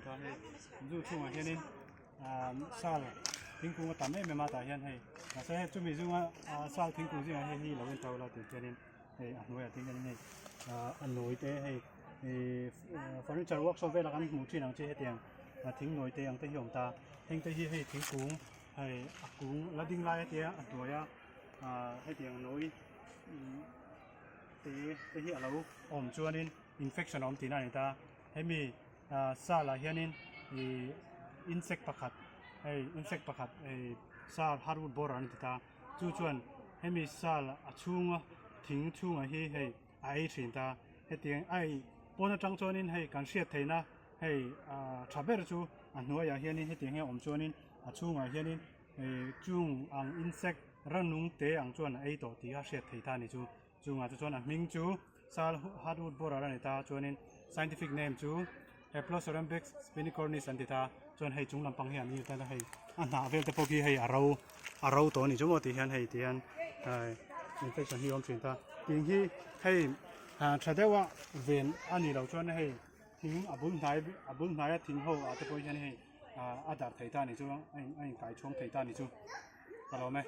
ta hei zoo chhungah hianin ah sal thingkung a tam em em a tah hian hei mahse hei chumi zunga ah sal thingkung zingah hian hei lo en ta ula tih hianin hei a hnuaiah te hian hei ah a nawi te hei ihh furniture workshop velah kan hmuh thin ang chi hetiang ah thing nawi te ang te hi a awm ta heng te hi hei thingkung hei a kung la ding lai a tia a hnuaia ah hetiang nawi te te hi a lo awm chuanin infection a awm tihna a ni ta hemi ah sal ah hianin ih insect pakhat hei insect pakhat hei sal hardwood borer an ti ta chu chuan hemi sal a chhunga thing chhungah hi hei a ei thin ta hetiang a ei pawn atang chuanin hei kan hriat theihna hei ah tha ber chu a hnuaiah hianin hetiang hi a awm chuanin a chhungah hianin ih chung ang insect ranung te ang chuan a ei tawh tih a hriat theih ta a ni chu. Chungah te chuan a hming chu sal hardwood borer a ni ta chuanin scientific name chu Haplocerambyx spinicornis an ti ta chuan hei chung lampang hi an ni ta hei a hnah vel te pawh khi hei a ro a ro tawh a ni chu maw tih hian hei ti hian infection hi a awm thin ta tin hi hei tha deuh a ven a nih loh chuan hei thing a bul hnai a bul hnaia thing ho ah te pawh hian hei a darh thei ta a ni chu a in a inkaichhawng thei ta a ni chu ka lawm e.